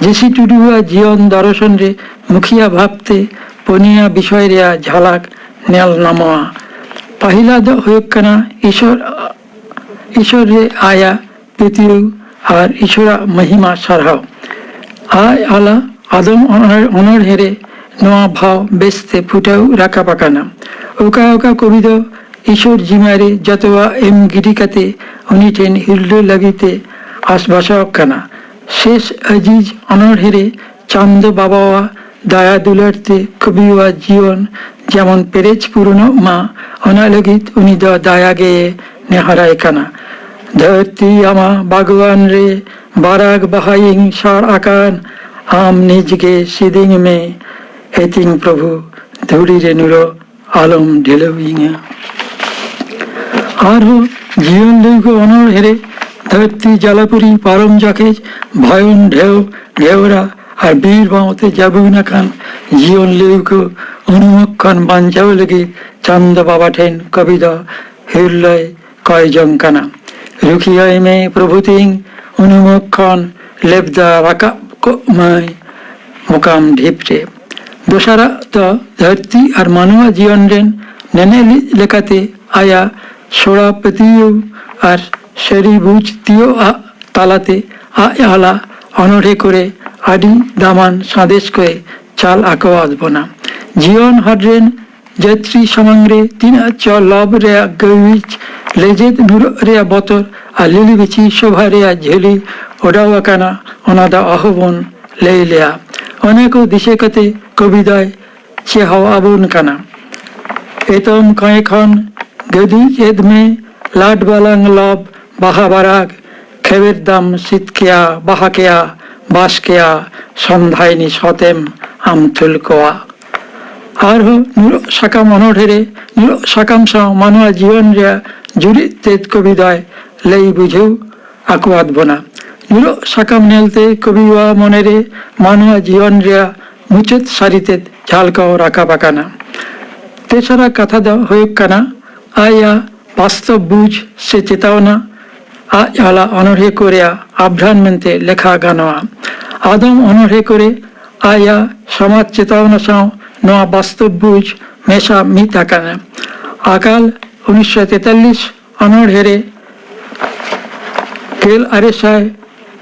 ᱡᱤ ᱥᱤ ᱴᱩᱰᱩᱣᱟᱜ ᱡᱤᱭᱚᱱ ᱫᱚᱨᱥᱚᱱ ᱨᱮ ᱢᱩᱠᱷᱤᱭᱟ ᱵᱷᱟᱵᱽᱛᱮ ᱯᱩᱱᱭᱟ ᱵᱤᱥᱚᱭ ᱨᱮᱭᱟᱜ ᱡᱷᱟᱞᱟᱠ ᱧᱮᱞ ᱧᱟᱢᱚᱜᱼᱟ᱾ ᱯᱟᱹᱦᱤᱞᱟ ᱫᱚ ᱦᱩᱭᱩᱜ ᱠᱟᱱᱟ ᱤᱥᱚᱨ, ᱤᱥᱚᱨ ᱨᱮ ᱟᱭᱟᱜ ᱯᱟᱹᱛᱭᱟᱹᱣ ᱟᱨ ᱤᱥᱚᱨᱟᱜ ᱢᱚᱦᱤᱢᱟ ᱥᱟᱨᱦᱟᱣ᱾ ᱟᱡ ᱟᱞᱟ ᱟᱫᱚᱢ ᱚᱱᱚᱬ-, ᱚᱱᱚᱬᱦᱮ ᱨᱮ ᱱᱚᱣᱟ ᱵᱷᱟᱣ ᱵᱮᱥᱛᱮ ᱯᱷᱩᱴᱟᱹᱣ ᱨᱟᱠᱟᱵ ᱟᱠᱟᱱᱟ᱾ ᱚᱠᱟ ᱚᱠᱟ ᱠᱚᱵᱤ ᱫᱚ ᱤᱥᱚᱨ ᱡᱤᱢᱟᱹ ᱨᱮ ᱡᱚᱛᱚᱣᱟᱜ ᱮᱢ ᱜᱤᱰᱤ ᱠᱟᱛᱮ ᱩᱱᱤ ᱴᱷᱮᱱ ᱦᱤᱨᱞᱟᱹ ᱞᱟᱹᱜᱤᱫ ᱛᱮ ᱟᱥᱵᱟᱥᱚᱜ ᱠᱟᱱᱟ᱾ ᱥᱮᱥ ᱟᱡᱤᱡ ᱚᱱᱚᱬᱦᱮ ᱨᱮ ᱪᱟᱸᱫᱚ ᱵᱟᱵᱟᱣᱟᱜ ᱫᱟᱭᱟ ᱫᱩᱞᱟᱹᱲ ᱛᱮ ᱠᱚᱵᱤᱣᱟᱜ ᱡᱤᱭᱚᱱ ᱡᱮᱢᱚᱱ ᱯᱮᱨᱮᱡ ᱯᱩᱨᱩᱱᱚᱜ ᱢᱟ, ᱚᱱᱟ ᱞᱟᱹᱜᱤᱫ ᱩᱱᱤ ᱫᱚ ᱫᱟᱭᱟ ᱜᱮᱭ ᱱᱮᱦᱚᱨᱟᱭ ᱠᱟᱱᱟ᱾ ᱫᱷᱟᱹᱨᱛᱤ ᱟᱢᱟᱜ ᱵᱟᱜᱽᱣᱟᱱ ᱨᱮ ᱵᱟᱨᱟᱜᱽ ᱵᱟᱦᱟᱭᱤᱧ ᱥᱟᱲ ᱟᱠᱟᱱ, ᱟᱢ ᱱᱤᱡ ᱜᱮ ᱥᱤᱫᱤᱧ ᱢᱮ᱾ ᱮᱛᱤᱧ ᱯᱨᱚᱵᱷᱩ, ᱫᱷᱩᱲᱤ ᱨᱮ ᱱᱩᱨᱚ ᱟᱞᱚᱢ ᱰᱷᱤᱞᱟᱹᱣᱤᱧᱟ᱾ ᱟᱨᱦᱚᱸ ᱡᱤᱭᱚᱱ ᱞᱟᱹᱣᱠᱟᱹ ᱚᱱᱚᱬᱦᱮ ᱨᱮ ᱫᱷᱟᱹᱨᱛᱤ ᱡᱟᱞᱟᱯᱩᱨᱤ ᱯᱟᱨᱚᱢ ᱡᱚᱠᱷᱮᱡ ᱵᱷᱟᱭᱚᱱ ᱰᱷᱮᱣ ᱜᱷᱮᱣᱨᱟ ᱟᱨ ᱵᱤᱨ ᱵᱟᱶᱛᱮ ᱡᱟᱹᱵᱩᱱ ᱟᱠᱟᱱ ᱡᱤᱭᱚᱱ ᱞᱟᱹᱣᱠᱟᱹ ᱩᱱᱩᱢᱚᱜ ᱠᱷᱚᱱ ᱵᱟᱧᱪᱟᱣ ᱞᱟᱹᱜᱤᱫ ᱪᱟᱸᱫᱚ ᱵᱟᱵᱟ ᱴᱷᱮᱱ ᱠᱚᱵᱤ ᱫᱚ ᱦᱤᱨᱞᱟᱹᱭ ᱠᱚᱭ ᱡᱚᱝ ᱠᱟᱱᱟ᱾ ᱨᱩᱠᱷᱤᱭᱟᱹᱭ ᱢᱮ ᱯᱨᱚᱵᱷᱩ ᱛᱤᱧ, ᱩᱱᱩᱢᱚᱜ ᱠᱷᱚᱱ ᱞᱮᱵᱫᱟ ᱨᱟᱠᱟᱵ ᱠᱚᱜ ᱢᱟᱹᱭ ᱢᱚᱠᱟᱢ ᱰᱷᱤᱯ ᱨᱮ᱾ ᱫᱚᱥᱟᱨᱟᱜ ᱫᱚ ᱫᱷᱟᱹᱨᱛᱤ ᱟᱨ ᱢᱟᱱᱣᱟ ᱡᱤᱭᱚᱱ ᱨᱮᱱ ᱱᱮᱱᱮᱞᱤᱡ ᱞᱮᱠᱟᱛᱮ ᱟᱭᱟᱜ ᱥᱚᱲᱟ ᱯᱟᱹᱛᱭᱟᱹᱣ ᱟᱨ ᱥᱟᱹᱨᱤ ᱵᱩᱡᱽ ᱛᱤᱭᱳᱜ ᱟᱜ ᱛᱟᱞᱟᱛᱮ ᱟᱡ ᱟᱞᱟ ᱚᱱᱚᱬᱦᱮ ᱠᱚᱨᱮ ᱟᱹᱰᱤ ᱫᱟᱢᱟᱱ ᱥᱟᱸᱫᱮᱥ ᱠᱚᱭ ᱪᱟᱞ ᱟᱠᱚᱣᱟᱫ ᱵᱚᱱᱟ᱾ ᱡᱤᱭᱚᱱ ᱦᱟᱴ ᱨᱮᱱ ᱡᱟᱹᱛᱨᱤ ᱥᱟᱢᱟᱝ ᱨᱮ ᱛᱤᱱᱟᱹᱜ ᱪᱚ ᱞᱚᱵᱽ ᱨᱮᱭᱟᱜ ᱜᱟᱹᱣᱤᱡ, ᱞᱮᱡᱮᱫ ᱱᱩᱨᱟᱹᱜ ᱨᱮᱭᱟᱜ ᱵᱚᱛᱚᱨ ᱟᱨ ᱞᱤᱞᱤ ᱵᱤᱪᱷᱤ ᱥᱚᱵᱷᱟ ᱨᱮᱭᱟᱜ ᱡᱷᱟᱹᱞᱤ ᱚᱰᱟᱣ ᱟᱠᱟᱱᱟ, ᱚᱱᱟ ᱫᱚ ᱚᱦᱚᱵᱚᱱ ᱞᱟᱹᱭ ᱞᱮᱭᱟ᱾ ᱚᱱᱟ ᱠᱚ ᱫᱤᱥᱟᱹ ᱠᱟᱛᱮ ᱠᱚᱵᱤ ᱫᱚᱭ ᱪᱮᱦᱟᱣ ᱟᱵᱚᱱ ᱠᱟᱱᱟ᱾ ᱮᱛᱚᱢ ᱠᱚᱸᱭᱮ ᱠᱷᱚᱱ ᱜᱟᱹᱫᱩᱡ ᱮᱫ ᱢᱮ ᱞᱟᱰ ᱵᱟᱞᱟᱝ ᱞᱚᱵᱽ ᱵᱟᱦᱟ ᱵᱟᱨᱟᱜᱽ, ᱠᱷᱮᱣᱮᱨ ᱫᱟᱢ ᱥᱤᱛᱠᱮᱭᱟ ᱵᱟᱦᱟᱠᱮᱭᱟ ᱵᱟᱥᱠᱮᱭᱟ ᱥᱚᱱᱫᱷᱟᱭᱱᱤ ᱥᱚᱛᱮᱢ ᱟᱢ ᱛᱷᱩᱞ ᱠᱚᱣᱟ᱾ ᱟᱨᱦᱚᱸ ᱧᱩᱨᱚᱜ ᱥᱟᱠᱟᱢ ᱚᱱᱚᱬᱦᱮ ᱨᱮ ᱧᱩᱨᱚᱜ ᱥᱟᱠᱟᱢ ᱥᱟᱶ ᱢᱟᱱᱣᱟ ᱡᱤᱭᱚᱱ ᱨᱮᱭᱟᱜ ᱡᱩᱨᱤᱜ ᱛᱮᱫ ᱠᱚᱵᱤ ᱫᱚᱭ ᱞᱟᱹᱭ ᱵᱩᱡᱷᱟᱹᱣ ᱟᱠᱚᱣᱟᱫ ᱵᱚᱱᱟ᱾ ᱧᱩᱨᱚᱜ ᱥᱟᱠᱟᱢ ᱧᱮᱞᱛᱮ ᱠᱚᱵᱤᱣᱟᱜ ᱢᱚᱱᱮᱨᱮ ᱢᱟᱱᱣᱟ ᱡᱤᱭᱚᱱ ᱨᱮᱭᱟᱜ ᱢᱩᱪᱟᱹᱫ ᱥᱟᱹᱨᱤ ᱛᱮᱫ ᱡᱷᱟᱞᱠᱟᱣ ᱨᱟᱠᱟᱵ ᱟᱠᱟᱱᱟ᱾ ᱛᱮᱥᱟᱨᱟᱜ ᱠᱟᱛᱷᱟ ᱫᱚ ᱦᱩᱭᱩᱜ ᱠᱟᱱᱟ ᱟᱭᱟᱜ ᱵᱟᱥᱛᱚᱵ ᱵᱩᱡᱽ ᱥᱮ ᱪᱮᱛᱟᱣᱱᱟ ᱟᱡ ᱟᱞᱟ ᱚᱱᱚᱬᱦᱮ ᱠᱚ ᱨᱮᱭᱟᱜ ᱟᱵᱷᱨᱟᱱ ᱢᱮᱱᱛᱮ ᱞᱮᱠᱷᱟ ᱜᱟᱱᱚᱜᱼᱟ᱾ ᱟᱫᱚᱢ ᱚᱱᱚᱬᱦᱮ ᱠᱚᱨᱮ ᱟᱭᱟᱜ ᱥᱚᱢᱟᱡᱽ ᱪᱮᱛᱟᱣᱱᱟ ᱥᱟᱶ ᱱᱚᱣᱟ ᱵᱟᱥᱛᱚᱵ ᱵᱩᱡᱽ ᱢᱮᱥᱟ ᱢᱤᱫ ᱟᱠᱟᱱᱟ᱾ ᱟᱠᱟᱞ ᱩᱱᱤᱥᱥᱚ ᱛᱮᱛᱟᱞᱞᱤᱥ ᱚᱱᱚᱬᱦᱮ ᱨᱮ ᱜᱮᱞ ᱟᱨᱮ ᱥᱟᱭ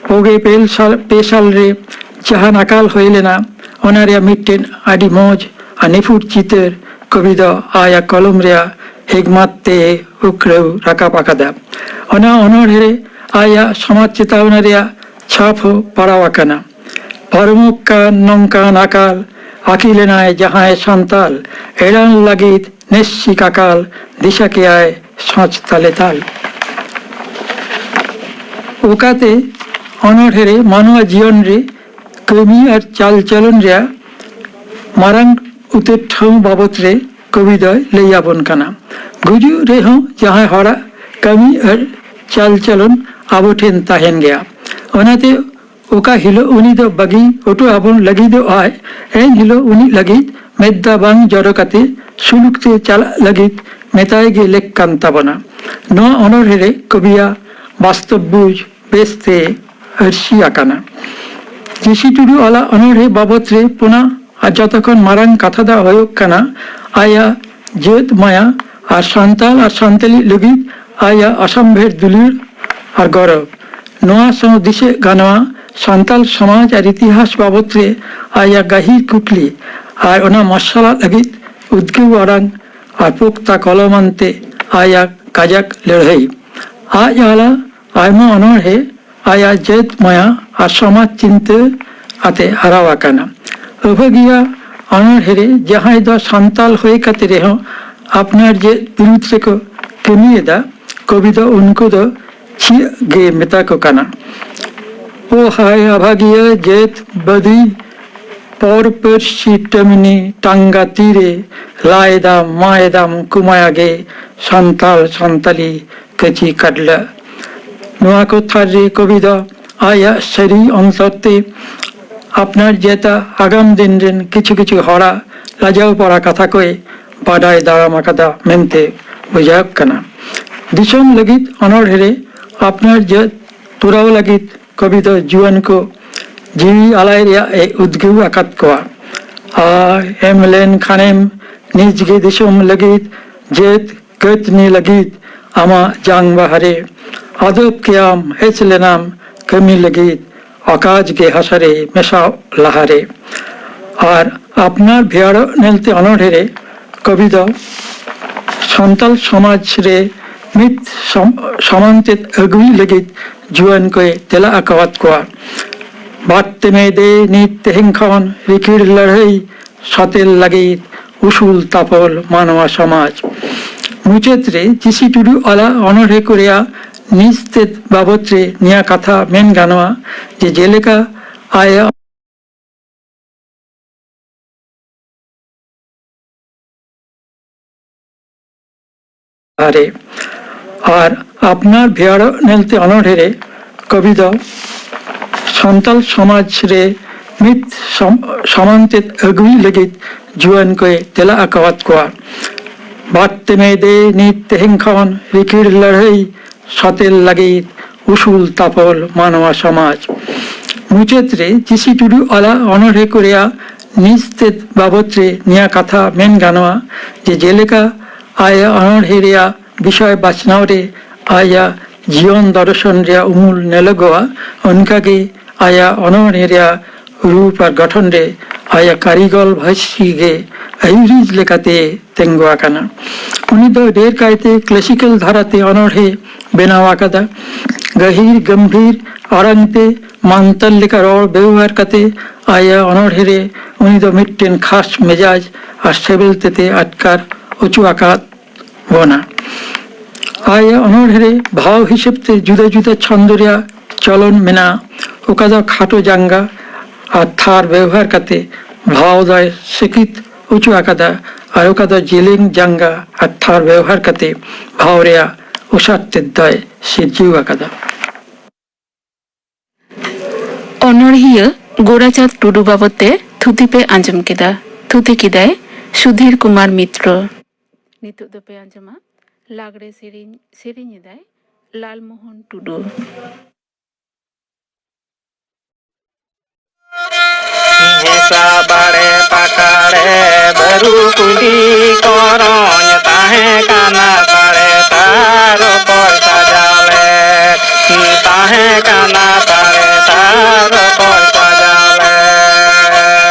ᱯᱩᱜᱮ ᱯᱮ ᱥᱟᱞ, ᱯᱮ ᱥᱟᱞ ᱨᱮ ᱡᱟᱦᱟᱱ ᱟᱠᱟᱞ ᱦᱩᱭ ᱞᱮᱱᱟ, ᱚᱱᱟ ᱨᱮᱭᱟᱜ ᱢᱤᱫᱴᱮᱱ ᱟᱹᱰᱤ ᱢᱚᱡᱽ ᱟᱨ ᱱᱤᱯᱷᱩᱴ ᱪᱤᱛᱟᱹᱨ ᱠᱚᱵᱤ ᱫᱚ ᱟᱭᱟᱜ ᱠᱚᱞᱚᱢ ᱨᱮᱭᱟᱜ ᱦᱤᱠᱢᱟᱛ ᱛᱮ ᱩᱠᱲᱟᱹᱣ ᱨᱟᱠᱟᱵ ᱟᱠᱟᱫᱟ᱾ ᱚᱱᱟ ᱚᱱᱚᱬᱦᱮ ᱨᱮ ᱟᱭᱟᱜ ᱥᱚᱢᱟᱡᱽ ᱪᱮᱛᱟᱣᱱᱟ ᱨᱮᱭᱟᱜ ᱪᱷᱟᱯ ᱦᱚᱸ ᱯᱟᱲᱟᱣ ᱟᱠᱟᱱᱟ᱾ ᱯᱟᱨᱚᱢᱚᱜ ᱠᱟᱱ ᱱᱚᱝᱠᱟᱱ ᱟᱠᱟᱞ ᱟᱹᱠᱤᱞᱮᱱᱟᱭ ᱡᱟᱦᱟᱸᱭ ᱥᱟᱱᱛᱟᱞ, ᱮᱲᱟᱱ ᱞᱟᱹᱜᱤᱫ ᱱᱮᱥᱥᱤ ᱠᱟᱠᱟᱞ, ᱫᱤᱥᱟᱹ ᱠᱮᱭᱟᱭ ᱥᱚᱸᱪ ᱛᱟᱞᱮ ᱛᱟᱞ᱾ ᱚᱠᱟᱛᱮ ᱚᱱᱚᱬᱦᱮ ᱨᱮ ᱢᱟᱱᱣᱟ ᱡᱤᱭᱚᱱ ᱨᱮ ᱠᱟᱹᱢᱤ ᱟᱨ ᱪᱟᱞᱪᱚᱞᱚᱱ ᱨᱮᱭᱟᱜ ᱢᱟᱨᱟᱝ ᱩᱛᱟᱹᱨ ᱴᱷᱟᱶ ᱵᱟᱵᱚᱛ ᱨᱮ ᱠᱚᱵᱤ ᱫᱚᱭ ᱞᱟᱹᱭ ᱟᱵᱚᱱ ᱠᱟᱱᱟ᱾ ᱜᱩᱡᱩᱜ ᱨᱮᱦᱚᱸ ᱡᱟᱦᱟᱸᱭ ᱦᱚᱲᱟᱜ ᱠᱟᱹᱢᱤ ᱟᱨ ᱪᱟᱞᱪᱚᱞᱚᱱ ᱟᱵᱚ ᱴᱷᱮᱱ ᱛᱟᱦᱮᱱ ᱜᱮᱭᱟ᱾ ᱚᱱᱟᱛᱮ ᱚᱠᱟ ᱦᱤᱞᱳᱜ ᱩᱱᱤ ᱫᱚ ᱵᱟᱹᱜᱤ ᱦᱚᱴᱚ ᱟᱵᱚᱱ ᱞᱟᱹᱜᱤᱫᱚᱜ ᱟᱭ, ᱮᱱ ᱦᱤᱞᱳᱜ ᱩᱱᱤ ᱞᱟᱹᱜᱤᱫ ᱢᱮᱫ ᱫᱟᱜ ᱵᱟᱝ ᱡᱚᱨᱚ ᱠᱟᱛᱮ ᱥᱩᱞᱩᱠ ᱛᱮ ᱪᱟᱞᱟᱜ ᱞᱟᱹᱜᱤᱫ ᱢᱮᱛᱟᱭ ᱜᱮ ᱞᱮᱠ ᱠᱟᱱ ᱛᱟᱵᱚᱱᱟ᱾ ᱱᱚᱣᱟ ᱚᱱᱚᱬᱦᱮ ᱨᱮ ᱠᱚᱵᱤᱭᱟᱜ ᱵᱟᱥᱛᱚᱵ ᱵᱩᱡᱽ ᱵᱮᱥᱛᱮ ᱟᱹᱨᱥᱤ ᱟᱠᱟᱱᱟ᱾ ᱡᱤᱥᱤ ᱴᱩᱰᱩ ᱟᱞᱟᱜ ᱚᱱᱚᱬᱦᱮ ᱵᱟᱵᱚᱛ ᱨᱮ ᱯᱩᱱᱟ ᱟᱨ ᱡᱚᱛᱚ ᱠᱷᱚᱱ ᱢᱟᱨᱟᱝ ᱠᱟᱛᱷᱟ ᱫᱚ ᱦᱩᱭᱩᱜ ᱠᱟᱱᱟ ᱟᱭᱟᱜ ᱡᱟᱹᱛ ᱢᱟᱭᱟ ᱟᱨ ᱥᱟᱱᱛᱟᱞ ᱟᱨ ᱥᱟᱱᱛᱟᱞᱤ ᱞᱟᱹᱜᱤᱫ ᱟᱭᱟᱜ ᱚᱥᱚᱢᱵᱷᱮᱨ ᱫᱩᱞᱟᱹᱲ ᱟᱨ ᱜᱚᱨᱚᱵ᱾ ᱱᱚᱣᱟ ᱥᱟᱶ ᱫᱤᱥᱟᱹ ᱜᱟᱱᱚᱜᱼᱟ ᱥᱟᱱᱛᱟᱞ ᱥᱚᱢᱟᱡᱽ ᱟᱨ ᱤᱛᱤᱦᱟᱥ ᱵᱟᱵᱚᱛ ᱨᱮ ᱟᱭᱟᱜ ᱜᱟᱹᱦᱤᱨ ᱠᱩᱠᱞᱤ ᱟᱨ ᱚᱱᱟ ᱢᱟᱨᱥᱟᱞᱟᱜ ᱞᱟᱹᱜᱤᱫ ᱩᱫᱽᱜᱟᱹᱣ ᱟᱲᱟᱝ ᱟᱨ ᱯᱩᱠᱛᱟ ᱠᱚᱞᱚᱢ ᱟᱱᱛᱮ ᱟᱭᱟᱜ ᱠᱟᱡᱟᱠ ᱞᱟᱹᱲᱦᱟᱹᱭ᱾ ᱟᱡ ᱟᱞᱟ ᱟᱭᱢᱟ ᱚᱱᱚᱬᱦᱮ ᱟᱭᱟᱜ ᱡᱟᱹᱛ ᱢᱟᱭᱟ ᱟᱨ ᱥᱚᱢᱟᱡᱽ ᱪᱤᱱᱛᱟᱹ ᱟᱛᱮ ᱦᱟᱨᱟᱣ ᱟᱠᱟᱱᱟ᱾ ᱟᱹᱵᱷᱟᱹᱜᱤᱭᱟ ᱚᱱᱚᱬᱦᱮ ᱨᱮ ᱡᱟᱦᱟᱸᱭ ᱫᱚ ᱥᱟᱱᱛᱟᱞ ᱦᱩᱭ ᱠᱟᱛᱮ ᱨᱮᱦᱚᱸ ᱟᱯᱱᱟᱨ ᱡᱟᱹᱛ ᱵᱤᱨᱩᱫᱷ ᱨᱮᱠᱚ ᱠᱟᱹᱢᱤᱭᱮᱫᱟ, ᱠᱚᱵᱤ ᱫᱚ ᱩᱱᱠᱩ ᱫᱚ ᱪᱮᱫ ᱜᱮ ᱢᱮᱛᱟ ᱠᱚ ᱠᱟᱱᱟ᱾ ᱳ ᱦᱟᱭ ᱟᱵᱷᱟᱜᱤᱭᱟᱹ ᱡᱟᱹᱛ ᱵᱟᱹᱫᱤ, ᱯᱚᱨ ᱯᱟᱹᱨᱥᱤ ᱴᱟᱹᱢᱱᱤ ᱴᱟᱝᱜᱟ ᱛᱤᱨᱮ, ᱞᱟᱭᱫᱟᱢ ᱢᱟᱭᱫᱟᱢ ᱠᱩᱢᱟᱭᱟ ᱜᱮ ᱥᱟᱱᱛᱟᱞ ᱥᱟᱱᱛᱟᱞᱤ ᱠᱟᱹᱪᱤ ᱠᱟᱰᱞᱟᱹ᱾ ᱱᱚᱣᱟ ᱠᱚ ᱛᱷᱟᱨ ᱨᱮ ᱠᱚᱵᱤ ᱫᱚ ᱟᱭᱟᱜ ᱥᱟᱹᱨᱤ ᱚᱱᱛᱚᱨ ᱛᱮ ᱟᱯᱱᱟᱨ ᱡᱟᱹᱛᱟᱜ ᱟᱜᱟᱢ ᱫᱤᱱ ᱨᱮᱱ ᱠᱤᱪᱷᱩ ᱠᱤᱪᱷᱩ ᱦᱚᱲᱟᱜ ᱞᱟᱡᱟᱣ ᱯᱟᱲᱟ ᱠᱟᱛᱷᱟ ᱠᱚᱭ ᱵᱟᱰᱟᱭ ᱫᱟᱨᱟᱢ ᱟᱠᱟᱫᱟ ᱢᱮᱱᱛᱮ ᱵᱩᱡᱷᱟᱹᱜ ᱠᱟᱱᱟ᱾ ᱫᱤᱥᱚᱢ ᱞᱟᱹᱜᱤᱫ ᱚᱱᱚᱬᱦᱮ ᱨᱮ ᱟᱯᱱᱟᱨ ᱡᱟᱹᱛ ᱛᱚᱨᱟᱣ ᱞᱟᱹᱜᱤᱫ ᱠᱚᱵᱤ ᱫᱚ ᱡᱩᱣᱟᱹᱱ ᱠᱚ ᱡᱤᱣᱤ ᱟᱞᱟᱭ ᱨᱮᱭᱟᱜ ᱮ ᱩᱫᱽᱜᱟᱹᱣ ᱟᱠᱟᱫ ᱠᱚᱣᱟ᱾ ᱟᱨ ᱮᱢ ᱞᱮᱱ ᱠᱷᱟᱱᱮᱢ ᱱᱤᱡ ᱜᱮ ᱫᱤᱥᱚᱢ ᱞᱟᱹᱜᱤᱫ ᱡᱟᱹᱛ ᱠᱟᱹᱛᱱᱤ ᱞᱟᱹᱜᱤᱫ ᱟᱢᱟᱜ ᱡᱟᱝ ᱵᱟᱦᱟ ᱨᱮ᱾ ᱟᱫᱚᱵ ᱠᱮᱭᱟᱢ ᱦᱮᱡ ᱞᱮᱱᱟᱢ ᱠᱟᱹᱢᱤ ᱞᱟᱹᱜᱤᱫ ᱚᱠᱟᱡ ᱜᱮ ᱦᱟᱥᱟ ᱨᱮ ᱢᱮᱥᱟᱣ ᱞᱟᱦᱟ ᱨᱮ᱾ ᱟᱨ ᱟᱯᱱᱟᱨ ᱵᱷᱮᱭᱟᱲᱚᱜ ᱧᱮᱞᱛᱮ ᱚᱱᱚᱬᱦᱮ ᱨᱮ ᱠᱚᱵᱤ ᱫᱚ ᱥᱟᱱᱛᱟᱞ ᱥᱚᱢᱟᱡᱽ ᱨᱮ ᱢᱤᱫ ᱥᱚᱢ-, ᱥᱚᱢᱟᱱ ᱛᱮᱫ ᱟᱹᱜᱩᱭ ᱞᱟᱹᱜᱤᱫ ᱡᱩᱣᱟᱹᱱ ᱠᱚᱭ ᱛᱮᱞᱟ ᱟᱠᱟᱣᱟᱫ ᱠᱚᱣᱟ᱾ ᱵᱟᱫ ᱛᱮᱢᱮ ᱫᱮ ᱱᱤᱛ ᱛᱮᱦᱮᱧ ᱠᱷᱚᱱ ᱨᱤᱠᱤᱲ ᱞᱟᱹᱲᱦᱟᱹᱭ ᱥᱟᱛᱮᱞ ᱞᱟᱹᱜᱤᱫ ᱩᱥᱩᱞ ᱛᱟᱯᱚᱞ ᱢᱟᱱᱣᱟ ᱥᱚᱢᱟᱡᱽ᱾ ᱢᱩᱪᱟᱹᱫ ᱨᱮ ᱡᱤᱥᱤ ᱴᱩᱰᱩ ᱟᱞᱟ ᱚᱱᱚᱬᱦᱮ ᱠᱚ ᱨᱮᱭᱟᱜ ᱱᱤᱥᱛᱮᱫ ᱵᱟᱵᱚᱛ ᱨᱮ ᱱᱤᱭᱟ ᱠᱟᱛᱷᱟ ᱢᱮᱱ ᱜᱟᱱᱚᱜᱼᱟ ᱡᱮ ᱡᱮᱞᱮᱠᱟ ᱟᱭᱟᱜ ᱟᱨᱮ ᱟᱨ ᱟᱯᱱᱟᱨ ᱵᱷᱮᱭᱟᱲᱚᱜ ᱧᱮᱞᱛᱮ ᱚᱱᱚᱬᱦᱮ ᱨᱮ ᱠᱚᱵᱤ ᱫᱚ ᱥᱟᱱᱛᱟᱞ ᱥᱚᱢᱟᱡᱽ ᱨᱮ ᱢᱤᱫ ᱥᱚᱢ- ᱥᱚᱢᱟᱱ ᱛᱮᱫ ᱟᱹᱜᱩᱭ ᱞᱟᱹᱜᱤᱫ ᱡᱩᱣᱟᱹᱱ ᱠᱚᱭ ᱛᱮᱞᱟ ᱟᱠᱟᱣᱟᱫ ᱠᱚᱣᱟ᱾ ᱵᱟᱫ ᱛᱮᱢᱮ ᱫᱮ ᱱᱤᱛ ᱛᱮᱦᱮᱧ ᱠᱷᱚᱱ ᱨᱤᱠᱤᱲ ᱞᱟᱹᱲᱦᱟᱹᱭ ᱥᱟᱛᱮᱞ ᱞᱟᱹᱜᱤᱫ ᱩᱥᱩᱞ ᱛᱟᱯᱚᱞ ᱢᱟᱱᱣᱟ ᱥᱚᱢᱟᱡᱽ᱾ ᱢᱩᱪᱟᱹᱫ ᱨᱮ ᱡᱤᱥᱤ ᱴᱩᱰᱩ ᱟᱞᱟ ᱚᱱᱚᱬᱦᱮ ᱠᱚ ᱨᱮᱭᱟᱜ ᱱᱤᱥᱛᱮᱫ ᱵᱟᱵᱚᱛ ᱨᱮ ᱱᱤᱭᱟ ᱠᱟᱛᱷᱟ ᱢᱮᱱ ᱜᱟᱱᱚᱜᱼᱟ ᱡᱮ ᱡᱮᱞᱮᱠᱟ ᱟᱭᱟᱜ ᱚᱱᱚᱬᱦᱮ ᱨᱮᱭᱟᱜ ᱵᱤᱥᱚᱭ ᱵᱟᱪᱷᱱᱟᱣ ᱨᱮ ᱟᱭᱟᱜ ᱡᱤᱭᱚᱱ ᱫᱚᱨᱥᱚᱱ ᱨᱮᱭᱟᱜ ᱩᱢᱩᱞ ᱧᱮᱞᱚᱜᱚᱜᱼᱟ, ᱚᱱᱠᱟᱜᱮ ᱟᱭᱟᱜ ᱚᱱᱚᱬᱦᱮ ᱨᱮᱭᱟᱜ ᱨᱩᱯ ᱟᱨ ᱜᱚᱴᱷᱚᱱ ᱨᱮ ᱟᱭᱟᱜ ᱠᱟᱹᱨᱤᱜᱚᱞ ᱵᱷᱟᱹᱥᱤ ᱜᱮ ᱟᱹᱭᱩᱨᱤᱡ ᱞᱮᱠᱟᱛᱮ ᱛᱤᱸᱜᱩ ᱟᱠᱟᱱᱟ᱾ ᱩᱱᱤ ᱫᱚ ᱰᱷᱮᱨ ᱠᱟᱭᱛᱮ ᱠᱞᱟᱥᱤᱠᱟᱞ ᱫᱷᱟᱨᱟᱛᱮ ᱚᱱᱚᱬᱦᱮ ᱵᱮᱱᱟᱣ ᱟᱠᱟᱫᱟ᱾ ᱜᱟᱹᱦᱤᱨ ᱜᱟᱹᱢᱵᱷᱤᱨ ᱟᱲᱟᱝ ᱛᱮ ᱢᱟᱱᱛᱟᱨ ᱞᱮᱠᱟ ᱨᱚᱲ ᱵᱮᱣᱦᱟᱨ ᱠᱟᱛᱮ ᱟᱭᱟᱜ ᱚᱱᱚᱬᱦᱮ ᱨᱮ ᱩᱱᱤ ᱫᱚ ᱢᱤᱫᱴᱮᱱ ᱠᱷᱟᱥ ᱢᱮᱡᱟᱡᱽ ᱟᱨ ᱥᱮᱵᱮᱞ ᱛᱮᱛᱮ ᱟᱴᱠᱟᱨ ᱦᱚᱪᱚ ᱟᱠᱟᱫ ᱵᱚᱱᱟ᱾ ᱟᱭᱟᱜ ᱚᱱᱚᱬᱦᱮ ᱨᱮ ᱵᱷᱟᱣ ᱦᱤᱥᱟᱹᱵ ᱛᱮ ᱡᱩᱫᱟᱹ ᱡᱩᱫᱟᱹ ᱪᱷᱚᱱᱫᱚ ᱨᱮᱭᱟᱜ ᱪᱚᱞᱚᱱ ᱢᱮᱱᱟᱜᱼᱟ, ᱚᱠᱟ ᱫᱚ ᱠᱷᱟᱴᱚ ᱡᱟᱸᱜᱟ ᱟᱨ ᱛᱷᱟᱨ ᱵᱮᱣᱦᱟᱨ ᱠᱟᱛᱮ ᱵᱷᱟᱣ ᱫᱚᱭ ᱥᱤᱠᱤᱛ ᱦᱚᱪᱚ ᱟᱠᱟᱫᱟ ᱟᱨ ᱚᱠᱟ ᱫᱚ ᱡᱮᱞᱮᱧ ᱡᱟᱸᱜᱟ ᱟᱨ ᱛᱷᱟᱨ ᱵᱮᱣᱦᱟᱨ ᱠᱟᱛᱮ ᱵᱷᱟᱣ ᱨᱮᱭᱟᱜ ᱚᱥᱟᱨ ᱛᱮᱫ ᱫᱚᱭ ᱥᱤᱨᱡᱟᱹᱣ ᱟᱠᱟᱫᱟ᱾ ᱚᱱᱚᱬᱦᱤᱭᱟᱹ ᱜᱳᱨᱟᱪᱟᱸᱫᱽ ᱴᱩᱰᱩ ᱵᱟᱵᱚᱫ ᱛᱮ ᱛᱷᱩᱛᱤ ᱯᱮ ᱟᱸᱡᱚᱢ ᱠᱮᱫᱟ᱾ ᱛᱷᱩᱛᱤ ᱠᱮᱫᱟᱭ ᱥᱩᱫᱷᱤᱨ ᱠᱩᱢᱟᱨ ᱢᱤᱛᱨᱚ᱾ ᱱᱤᱛᱚᱜ ᱫᱚᱯᱮ ᱟᱸᱡᱚᱢᱟ ᱞᱟᱜᱽᱲᱮ ᱥᱮᱨᱮᱧ, ᱥᱮᱨᱮᱧ ᱮᱫᱟᱭ ᱞᱟᱞᱢᱳᱦᱚᱱ ᱴᱩᱰᱩ᱾ ᱦᱮᱸᱥᱟ ᱵᱟᱲᱮ ᱯᱟᱠᱟᱲᱮ ᱵᱟᱹᱨᱩ ᱠᱩᱸᱰᱤ ᱠᱚᱨᱚᱧ ᱛᱟᱦᱮᱸ ᱠᱟᱱᱟ ᱥᱟᱲᱮ ᱛᱟᱨ ᱚᱠᱚᱭ ᱥᱟᱡᱟᱣ ᱞᱮᱫ? ᱛᱟᱦᱮᱸ ᱠᱟᱱᱟ ᱥᱟᱲᱮ ᱛᱟᱨ ᱚᱠᱚᱭ ᱥᱟᱡᱟᱣ ᱞᱮᱫ?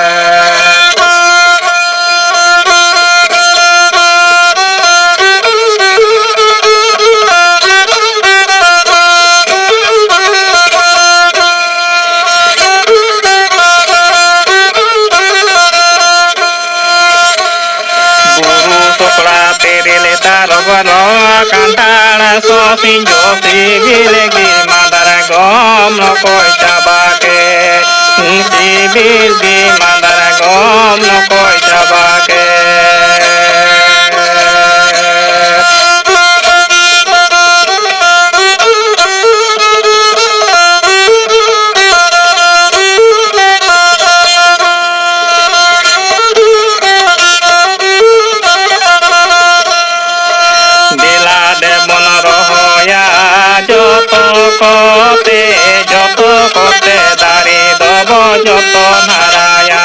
ᱥᱚᱠᱲᱟ ᱛᱮᱨᱮᱞ ᱛᱟᱨᱚᱵ ᱱᱚᱣᱟ ᱠᱟᱱᱴᱷᱟᱲ ᱥᱚ ᱥᱤᱧᱡᱚ ᱥᱤᱵᱤᱞ ᱜᱮ ᱢᱟᱸᱫᱟᱨ ᱜᱚᱢ ᱱᱚᱠᱚᱭ ᱪᱟᱵᱟ ᱠᱮ᱾ ᱥᱤᱵᱤᱞ ᱜᱮ ᱢᱟᱸᱫᱟᱨ ᱜᱚᱢ ᱱᱚᱠᱚᱭ ᱪᱟᱵᱟ ᱠᱮ᱾ ᱫᱮᱞᱟ ᱫᱮᱵᱚᱱ ᱨᱚᱦᱚᱭᱟ ᱡᱚᱛᱚ ᱠᱚᱛᱮ, ᱡᱚᱛᱚ ᱠᱚᱛᱮ ᱫᱟᱨᱮ ᱫᱚᱵᱚ ᱡᱚᱛᱚᱱ ᱦᱟᱨᱟᱭᱟ᱾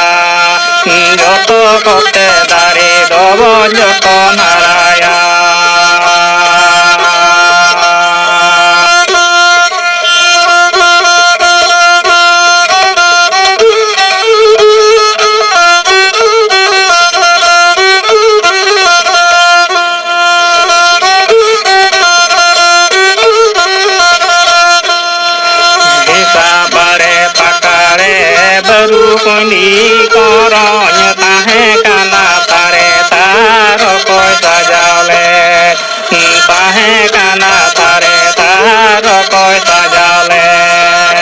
ᱡᱚᱛᱚ ᱠᱚᱛᱮ ᱫᱟᱨᱮ ᱫᱚᱵᱚ ᱡᱚᱛᱚᱱ ᱦᱟᱨᱟᱭᱟ᱾ ᱫᱤᱥᱟ ᱵᱟᱲᱮ ᱯᱟᱠᱟᱲᱮ ᱵᱟᱹᱨᱩ ᱠᱩᱸᱰᱤ ᱠᱚᱨᱚᱧ ᱛᱟᱦᱮᱸ ᱠᱟᱱᱟ ᱛᱟᱨᱮ ᱛᱟᱨᱚ ᱠᱚᱭ ᱥᱟᱡᱟᱣ ᱞᱮᱫ᱾ ᱛᱟᱦᱮᱸ ᱠᱟᱱᱟ ᱛᱟᱨᱮ ᱛᱟᱨᱚ ᱠᱚᱭ ᱥᱟᱡᱟᱣ ᱞᱮᱫ᱾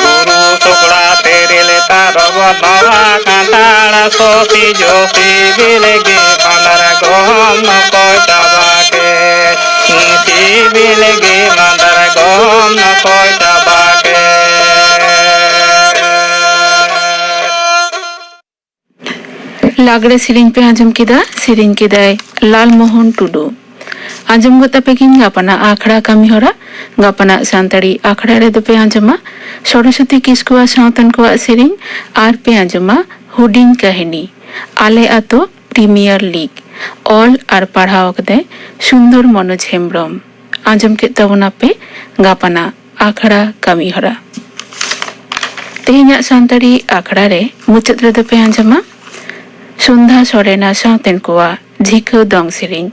ᱵᱩᱨᱩ ᱥᱚᱠᱲᱟ ᱛᱮᱨᱮᱞ ᱛᱟᱨᱚᱵ ᱱᱚᱣᱟ ᱠᱟᱱᱴᱷᱟᱲ ᱥᱚ ᱥᱤᱧᱡᱚ ᱥᱤᱵᱤᱞ ᱜᱮ ᱢᱟᱸᱫᱟᱨ ᱜᱚᱢ ᱱᱚᱠᱚᱭ ᱪᱟᱵᱟ ᱠᱮ᱾ ᱥᱤᱵᱤᱞ ᱜᱮ ᱢᱟᱸᱫᱟᱨ ᱜᱚᱢ ᱱᱚᱠᱚᱭ ᱪᱟᱵᱟ ᱠᱮ᱾ ᱞᱟᱜᱽᱲᱮ ᱥᱮᱨᱮᱧ ᱯᱮ ᱟᱸᱡᱚᱢ ᱠᱮᱫᱟ, ᱥᱮᱨᱮᱧ ᱠᱮᱫᱟᱭ ᱞᱟᱞᱢᱳᱦᱚᱱ ᱴᱩᱰᱩ᱾ ᱟᱸᱡᱚᱢ ᱜᱚᱫ ᱟᱯᱮ ᱜᱤᱧ ᱜᱟᱯᱟᱱᱟᱜ ᱟᱠᱷᱲᱟ ᱠᱟᱹᱢᱤᱦᱚᱨᱟ᱾ ᱜᱟᱯᱟᱱᱟᱜ ᱥᱟᱱᱛᱟᱲᱤ ᱟᱠᱷᱲᱟ ᱨᱮᱫᱚ ᱯᱮ ᱟᱸᱡᱚᱢᱟ ᱥᱚᱨᱚᱥᱚᱛᱤ ᱠᱤᱥᱠᱩᱣᱟᱜ ᱥᱟᱶᱛᱟᱱ ᱠᱚᱣᱟᱜ ᱥᱮᱨᱮᱧ ᱟᱨ ᱯᱮ ᱟᱸᱡᱚᱢᱟ ᱦᱩᱰᱤᱧ ᱠᱟᱹᱦᱱᱤ ᱟᱞᱮ ᱟᱛᱳ ᱯᱨᱤᱢᱤᱭᱟᱨ ᱞᱤᱜᱽ᱾ ᱚᱞ ᱟᱨ ᱯᱟᱲᱦᱟᱣ ᱟᱠᱟᱫᱟᱭ ᱥᱩᱱᱫᱚᱨ ᱢᱚᱱᱳᱡᱽ ᱦᱮᱢᱵᱽᱨᱚᱢ᱾ ᱟᱸᱡᱚᱢ ᱠᱮᱫ ᱛᱟᱵᱚᱱᱟᱯᱮ ᱜᱟᱯᱟᱱᱟᱜ ᱟᱠᱷᱲᱟ ᱠᱟᱹᱢᱤᱦᱚᱨᱟ᱾ ᱛᱮᱦᱮᱧᱟᱜ ᱥᱟᱱᱛᱟᱲᱤ ᱟᱠᱷᱲᱟ ᱨᱮ ᱢᱩᱪᱟᱹᱫ ᱨᱮᱫᱚ ᱯᱮ ᱟᱸᱡᱚᱢᱟ ᱥᱩᱱᱫᱷᱟ ᱥᱚᱨᱮᱱ ᱟᱨ ᱥᱟᱶᱛᱮᱱ ᱠᱚᱣᱟᱜ ᱡᱷᱤᱠᱟᱹ ᱫᱚᱝ ᱥᱮᱨᱮᱧ᱾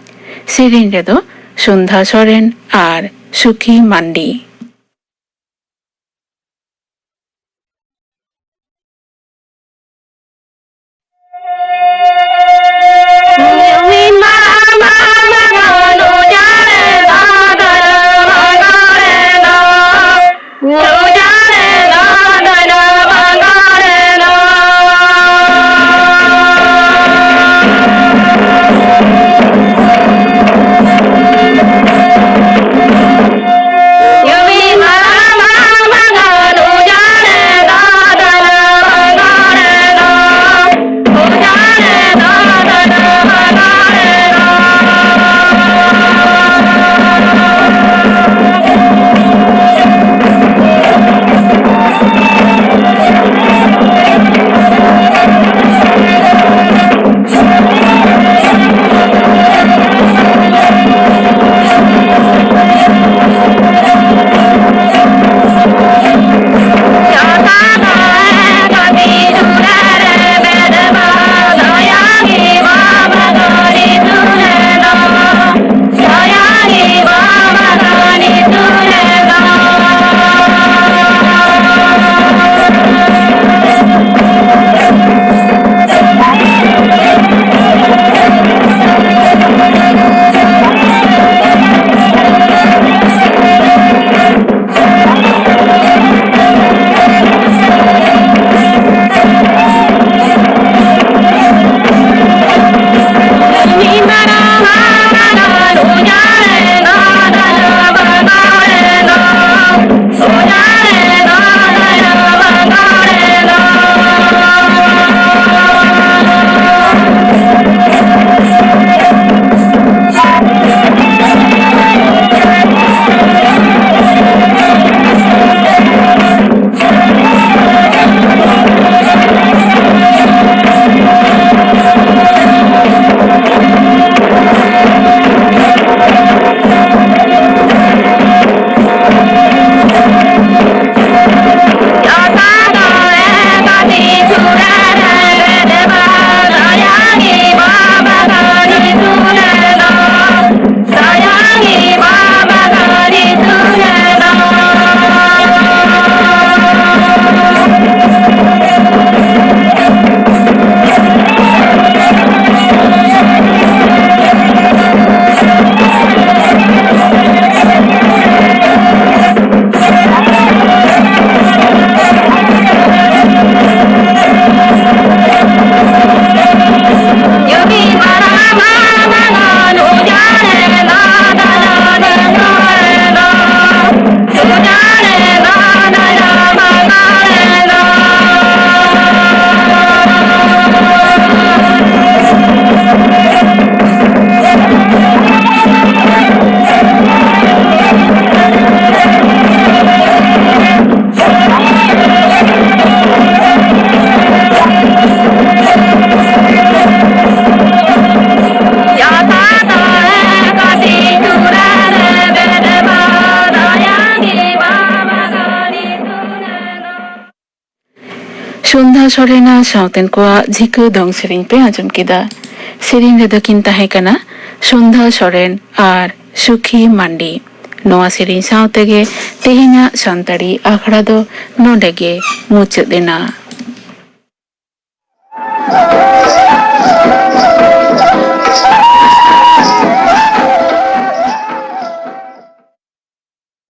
ᱥᱮᱨᱮᱧ ᱨᱮᱫᱚ ᱥᱩᱱᱫᱷᱟ ᱥᱚᱨᱮᱱ ᱟᱨ ᱥᱩᱠᱷᱤ ᱢᱟᱱᱰᱤ᱾ ᱥᱚᱱᱫᱷᱟ ᱥᱚᱨᱮᱱᱟᱜ ᱥᱟᱶᱛᱮᱱ ᱠᱚᱣᱟᱜ ᱡᱷᱤᱠᱟᱹ ᱫᱚᱝ ᱥᱮᱨᱮᱧ ᱯᱮ ᱟᱸᱡᱚᱢ ᱠᱮᱫᱟ᱾ ᱥᱮᱨᱮᱧ ᱨᱮᱫᱚ ᱠᱤᱱ ᱛᱟᱦᱮᱸ ᱠᱟᱱᱟ ᱥᱚᱱᱫᱷᱟ ᱥᱚᱨᱮᱱ ᱟᱨ ᱥᱩᱠᱷᱤ ᱢᱟᱱᱰᱤ᱾ ᱱᱚᱣᱟ ᱥᱮᱨᱮᱧ ᱥᱟᱶ ᱛᱮᱜᱮ ᱛᱮᱦᱮᱧᱟᱜ ᱥᱟᱱᱛᱟᱲᱤ ᱟᱠᱷᱲᱟ ᱫᱚ ᱱᱚᱰᱮ ᱜᱮ ᱢᱩᱪᱟᱹᱫ ᱮᱱᱟ᱾